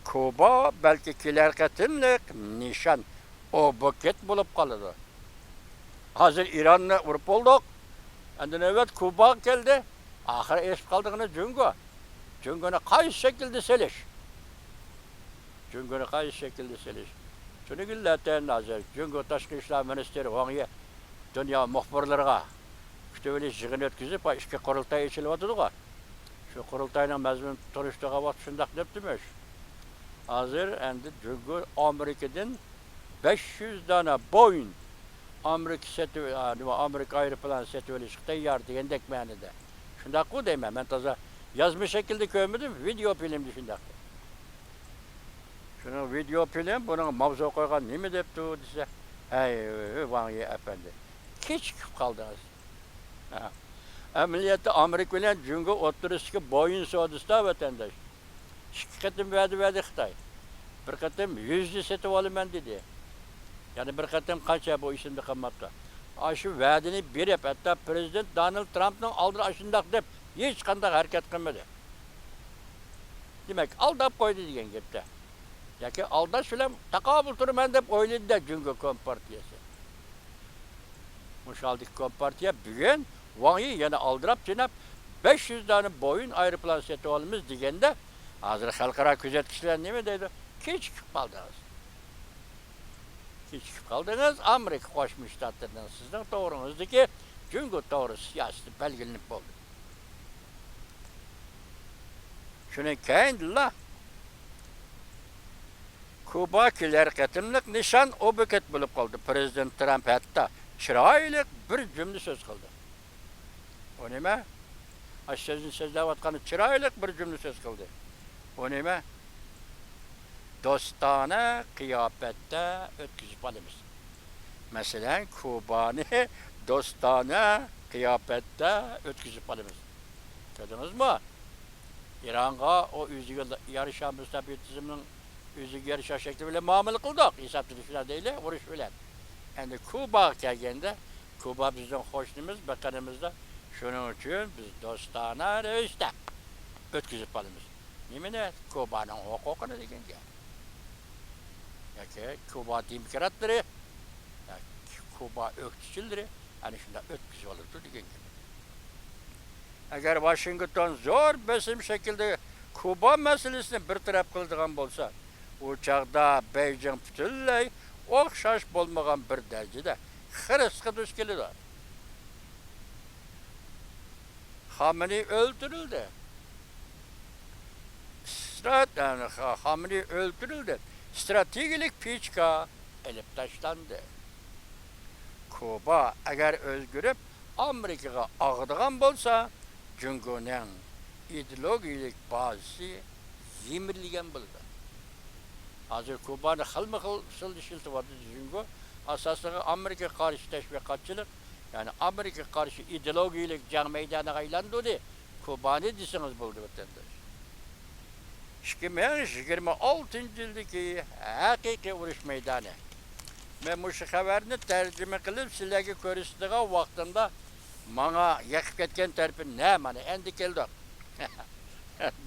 كۇبا بەلكى كېلەر قېتىملىق نىشان ئوبيېكت بولۇپ قالىدۇ. ھازىر ئىراننى ئۇرۇپ بولدۇق. ئەمدى نۆۋەت كۇباغا كەلدى. ئاخىر ئېسىپ قالىدىغىنى جۇڭگو. جۇڭگونى قايسى شەكىلدە سېلىش؟ جۇڭگونى قايسى شەكىلدە سېلىش؟ تۈنۈگۈنلەتەن ھازىر جۇڭگو تاشقى ئىشلار مىنىستىرى ۋاڭ يى دۇنيا مۇخبىرلىرىغا كۈتۈۋېلىش يىغىنى ئۆتكۈزۈپ، ھا، ئىككى قۇرۇلتاي ئېچىلىۋاتىدىغۇ. شۇ قۇرۇلتاينىڭ مەزمۇنى تونۇشتۇرغان ۋاقىتتا شۇنداق دەپتىمىش. ھازىر ئەمدى جۇڭگو ئامېرىكىدىن بەش يۈز دانە بويىڭ ئامېرىكا سېتىۋ-، ئا، نېمە، ئامېرىكا ئايروپىلانى سېتىۋېلىشقا تەييار دېگەندەك مەنىدە. شۇنداققۇ دەيمەن، مەن تازا يازما شەكىلدە كۆرمىدىم، ۋىدېئو فىلىمدە شۇنداق. شۇنىڭ ۋىدېئو فىلىم، بۇنىڭ ماۋزۇ قويغان نېمە دەپتۇ دېسە، ھەي، ۋاڭ يى ئەپەندى، كېچىكىپ قالدىڭىز. ھە. ئەمەلىيەتتە ئامېرىكا بىلەن جۇڭگو ئوتتۇرىسىدىكى بويىڭ سودىسىدا، ۋەتەنداش، ئىككى قېتىم ۋەدە بەردى خىتاي. بىر قېتىم يۈزنى سېتىۋالىمەن دېدى. يەنە بىر قېتىم قانچە، بۇ ئېسىمدە قالماپتۇ. ئاشۇ ۋەدىنى بېرىپ، ھەتتا پىرېزىدېنت دونالد ترامپنىڭ ئالدىدا ئاشۇنداق دەپ ھېچقانداق ھەرىكەت قىلمىدى. دېمەك، ئالداپ قويدى دېگەن گەپتە. ياكى ئالداش بىلەن تاقابىل تۇرىمەن دەپ ئويلىدى-دە جۇڭگو كومپارتىيەسى. مۇشۇ ھالدىكى كومپارتىيە بۈگۈن ۋاڭ يى يەنە ئالدىراپ-چېنەپ بەش يۈز دانە بويىڭ ئايروپىلان سېتىۋالىمىز دېگەندە، ھازىر خەلقئارا كۆزەتكۈچىلەر نېمە دەيدۇ؟ كېچىكىپ قالدىڭىز. كېچىكىپ قالدىڭىز، ئامېرىكا قوشما شتاتلىرىنىڭ سىزنىڭ توغرىڭىزدىكى جۇڭگو توغرا سىياسىتى بەلگىلىنىپ بولدى. شۇنىڭ كەينىدىنلا كۇبا كېلەر قېتىملىق نىشان ئوبيېكت بولۇپ قالدى. پىرېزىدېنت ترامپ ھەتتا چىرايلىق بىر جۈملە سۆز قىلدى. ئۇ نېمە؟ ئاشۇ سۆزنى سۆزلەۋاتقاندا چىرايلىق بىر جۈملە سۆز قىلدى. ئۇ نېمە؟ دوستانە قىياپەتتە ئۆتكۈزۈپ ئالىمىز. مەسىلەن، كۇبانى دوستانە قىياپەتتە ئۆتكۈزۈپ ئالىمىز. كۆردىڭىزمۇ؟ ئىرانغا ئۇ ئۆزىگە يارىشا مۇستەبىت تۈزۈمنىڭ ئۆزىگە يارىشا شەكلى بىلەن مۇئامىلە قىلدۇق، ھېسابلىنىشلار دەيلى، ئۇرۇش بىلەن. ئەمدى كۇباغا كەلگەندە، كۇبا بىزنىڭ قوشنىمىز، بىقىنىمىزدا، شۇنىڭ ئۈچۈن بىز دوستانە رەۋىشتە ئۆتكۈزۈپ قالىمىز. نېمىنى؟ كۇبانىڭ ھوقۇقىنى دېگەن گەپ. ياكى كۇبا دېموكراتلىرى، ياكى كۇبا ئۆكتىچىلىرى ئەنە شۇنداق ئۆتكۈزۈۋالىدۇ دېگەن گەپ. ئەگەر ۋاشىنگتون زور بېسىم شەكلىدە كۇبا مەسىلىسىنى بىر تەرەپ قىلىدىغان بولسا، ئۇ چاغدا بېيجىڭ پۈتۈنلەي ئوخشاش بولمىغان بىر دەرىجىدە خىرىسقا دۇچ كېلىدۇ. خامنېي ئۆلتۈرۈلدى. ئىسترات-، خامنېي ئۆلتۈرۈلدى. ئىستراتېگىيەلىك پىچكا ئېلىپ تاشلاندى. كۇبا ئەگەر ئۆزگىرىپ، ئامېرىكىغا ئاغىدىغان بولسا، جۇڭگونىڭ ئىدېئولوگىيەلىك بازىسى يىمىرىلگەن بولىدۇ. ھازىر كۇبانى خىلمۇ خىل ئۇسۇلدا ئىشلىتىۋاتىدۇ جۇڭگو. ئاساسلىقى ئامېرىكىغا قارشى تەشۋىقاتچىلىق، يەنى ئامېرىكىغا قارشى ئىدېئولوگىيەلىك جەڭ مەيدانىغا ئايلاندۇردى كۇبانى دېسىڭىز بولىدۇ، ۋەتەنداش. ئىككى مىڭ يىگىرمە ئالتىنچى يىلدىكى ھەقىقىي ئۇرۇش مەيدانى. مەن مۇشۇ خەۋەرنى تەرجىمە قىلىپ سىلەرگە كۆرسىتىدىغان ۋاقتىمدا ماڭا يېقىپ كەتكەن تەرىپى نە؟ مانا ئەمدى كەلدۇق.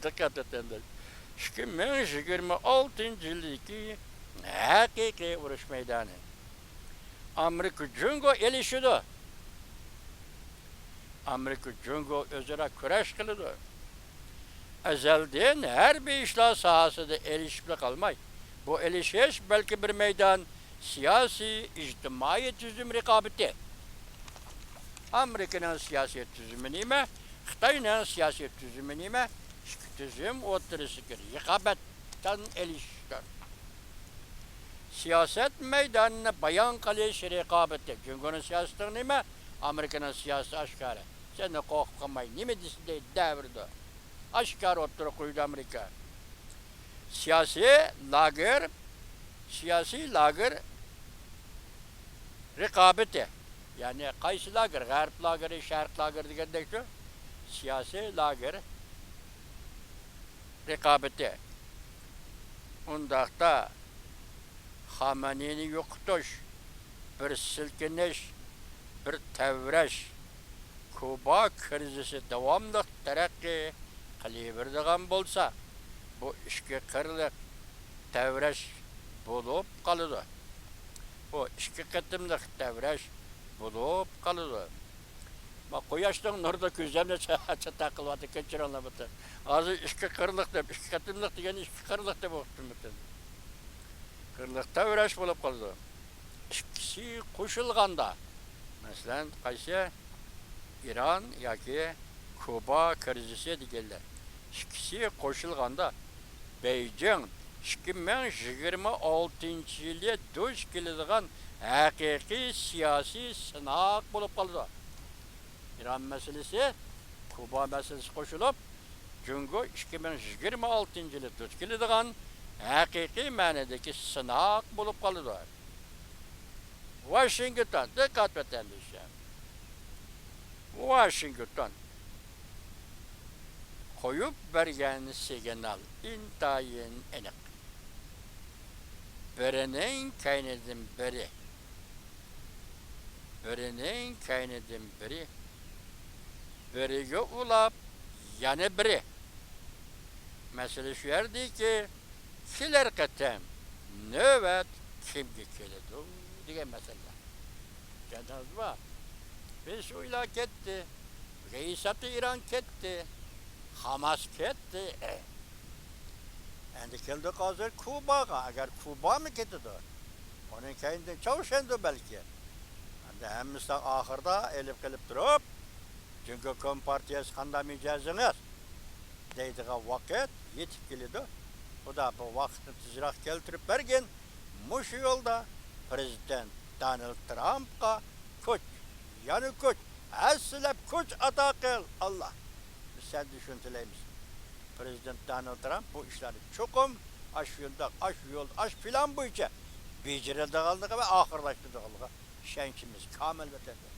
دىققەت ئېتىڭلار. ئىككى مىڭ يىگىرمە ئالتىنچى يىلدىكى ھەقىقىي ئۇرۇش مەيدانى. ئامېرىكا جۇڭگو ئېلىشىدۇ. ئامېرىكا جۇڭگو ئۆزئارا كۈرەش قىلىدۇ. ئەزەلدىن ھەربىي ئىشلار ساھەسىدە ئېلىشىپلا قالماي، بۇ ئېلىشىش بەلكى بىر مەيدان سىياسىي، ئىجتىمائىي تۈزۈم رىقابىتى. ئامېرىكىنىڭ سىياسىي تۈزۈمى نېمە؟ خىتاينىڭ سىياسىي تۈزۈمى نېمە؟ ئىككى تۈزۈم ئوتتۇرىسىدىكى رىقابەت تەن ئېلىشتۇر. سىياسەت مەيدانىنى بايان قىلىش رىقابىتى. جۇڭگونىڭ سىياسىتى نېمە؟ ئامېرىكىنىڭ سىياسىتى ئاشكارا. سەندىن قورقۇپ قالماي، نېمە دېسە دەي-، دەۋېرىدۇ. ئاشكارا ئوتتۇرىغا قويىدۇ ئامېرىكا. سىياسىي لاگېر، سىياسىي لاگېر رىقابىتى. يەنى قايسى لاگېر؟ غەرب لاگېرى، شەرق لاگېرى دېگەندەك شۇ. سىياسىي لاگېر رىقابىتى. ئۇنداقتا خامنېينى يوقىتىش، بىر سىلكىنىش، بىر تەۋرەش، كۇبا كىرىزىسى داۋاملىق تەرەققىي قىلىۋېرىدىغان بولسا، بۇ ئىككى قىرلىق تەۋرەش بولۇپ قالىدۇ. بۇ ئىككى قېتىملىق تەۋرەش بولۇپ قالىدۇ. ما قۇياشنىڭ نۇرىدا كۆزۈمنى چا-، چاتاق قىلىۋاتىدۇ، كەچۈرۈڭلار بۇنى. ھازىر ئىككى قىرلىق دەپ، ئىككى قېتىملىق دېگەننى ئىككى قىرلىق دەپ ئوقۇتتۇم بۈتۈن. قىرلىق تەۋرەش بولۇپ قالىدۇ. ئىككىسى قوشۇلغاندا، مەسىلەن، قايسى؟ ئىران ياكى كۇبا كىرىزىسى دېگەنلەر. ئىككىسى قوشۇلغاندا، بېيجىڭ ئىككى مىڭ يىگىرمە ئالتىنچى يىلى دۇچ كېلىدىغان ھەقىقىي سىياسىي سىناق بولۇپ قالىدۇ. ئىران مەسىلىسى، كۇبا مەسىلىسى قوشۇلۇپ، جۇڭگو ئىككى مىڭ يىگىرمە ئالتىنچى يىلى دۇچ كېلىدىغان ھەقىقىي مەنىدىكى سىناق بولۇپ قالىدۇ. ۋاشىنگتون، دىققەت ۋەتەندىشىم. ۋاشىنگتون قويۇپ بەرگەن سىگنال ئىنتايىن ئېنىق. بىرىنىڭ كەينىدىن بىرى، بىرىنىڭ كەينىدىن بىرى، بىرىگە ئۇلاپ يەنە بىرى. مەسىلە شۇ يەردىكى، كېلەر قېتىم نۆۋەت كىمگە كېلىدۇ دېگەن مەسىلە. چۈشەندىڭىزمۇ؟ ۋېنېسۇېلا كەتتى، رەئىساتى ئىران كەتتى، خاماس كەتتى. ئەمدى كەلدۇق ھازىر كۇباغا. ئەگەر كۇبامۇ كېتىدۇ، ئۇنىڭ كەينىدىن چاۋشيەندۇ بەلكى. ئەمدى ھەممىسى ئاخىرىدا ئېلىپ قېلىپ تۇرۇپ، جۇڭگو كومپارتىيەسى قانداق مىجەزىڭىز؟ دەيدىغان ۋاقىت يېتىپ كېلىدۇ. خۇدا بۇ ۋاقىتنى تېزراق كەلتۈرۈپ بەرگىن. مۇشۇ يولدا پىرېزىدېنت دونالد ترامپقا كۈچ، يەنە كۈچ، ھەسسىلەپ كۈچ ئاتا قىل، ئاللا. بىز سەندىن شۇنى تىلەيمىز. پىرېزىدېنت دونالد ترامپ بۇ ئىشلارنى چوقۇم ئاشۇنداق، ئاشۇ يول، ئاشۇ پىلان بويىچە بېجىرىدىغانلىقى ۋە ئاخىرلاشتۇرىدىغانلىقىغا ئىشەنچىمىز كامىل، ۋەتەنداش.